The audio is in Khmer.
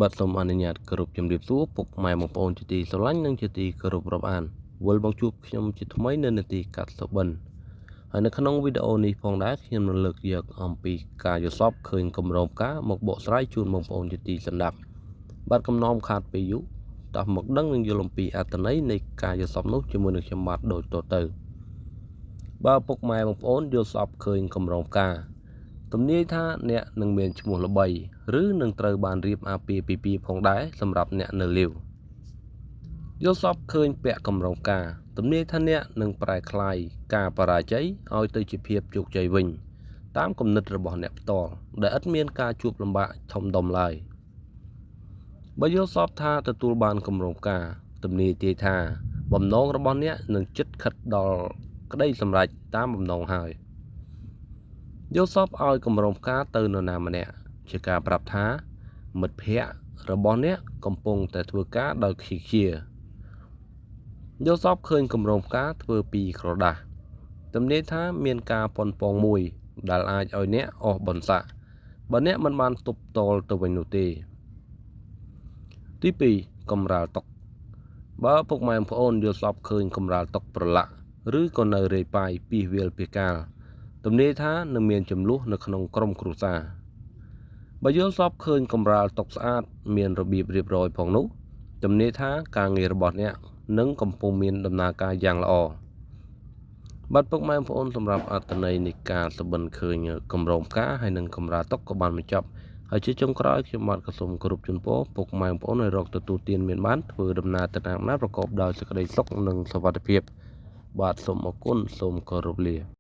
បាទសូមអនុញ្ញាតគោរពជំរាបសួរពុកម៉ែបងប្អូនជាទីស្រឡាញ់និងជាទីគោរពរាប់អានវិលមកជួបខ្ញុំជាថ្មីនៅនាទីកាត់សុបិនហើយនៅក្នុងវីដេអូនេះផងដែរខ្ញុំនឹងលើកយកអំពីការយល់សប្តិឃើញកម្រងផ្កាមកបកស្រាយជូនបងប្អូនជាទីសន្តាប់បាទកំណំខាតពេលយូរតោះមកដឹងនិងយល់អំពីអត្ថន័យនៃការយល់សប្តិនោះជាមួយនឹងខ្ញុំបាទដូចតទៅបើពុកម៉ែបងប្អូនយល់សប្តិឃើញកម្រងផ្កាទំនាយថាអ្នកនឹងមានឈ្មោះល្បីឬនឹងត្រូវបានរៀបអាពាហ៍ពិពាហ៍ផងដែរសម្រាប់អ្នកនៅលីវយល់សប្តិឃើញពាក់កម្រងផ្កាទំនាយថាអ្នកនឹងប្រែក្លាយការបរាជ័យឲ្យទៅជាភាពជោគជ័យវិញតាមគំនិតរបស់អ្នកផ្ទាល់ដែលឥតមានការជួបលំបាកធំដុំឡើយបើយល់សប្តិថាទទួលបានកម្រងផ្កាទំនាយទាយថាបំណងរបស់អ្នកនឹងជិតខិតដល់ក្តីសម្រេចតាមបំណងហើយយល់សប្តិឲ្យកម្រងផ្កាទៅនរណាម្នាក់ជាការប្រាប់ថាមិត្តភ័ក្តិរបស់អ្នកកំពុងតែធ្វើការដោយខ្ជិះខ្ជាយល់សប្តិឃើញកម្រងផ្កាធ្វើពីក្រដាសទំនាយថាមានការប៉ុនប៉ងមួយដែលអាចឲ្យអ្នកអស់បន្សាក់បើអ្នកមិនបានទប់ទល់ទៅវិញនោះទេទី2កម្រាលតុបើពុកម៉ែបងប្អូនយល់សប្តិឃើញកម្រាលតុប្រឡាក់ឬក៏នៅរាយប៉ាយពីវាលពីកាលទំនាយថានឹងមានចំនួននៅក្នុងក្រុមគ្រួសារបើយល់សប្តិឃើញកម្រាលតុស្អាតមានរបៀបរៀបរយផងនោះទំនាយថាការងាររបស់អ្នកនឹងកំពុងមានដំណើរការយ៉ាងល្អបាទពុកម៉ែបងប្អូនសម្រាប់អត្ថន័យនៃការសបិនឃើញកម្រងផ្កាហើយនិងកម្រាលតុក៏បានបញ្ចប់ហើយជាចុងក្រោយខ្ញុំបាទក៏សូមគោរពជូនពរពុកម៉ែបងប្អូនឲ្យរកទទួលទានមានបានធ្វើដំណើរទៅតាមណាប្រកបដោយសេចក្តីសុខនិងសុវត្ថិភាពបាទសូមអរគុណសូមគោរពលា។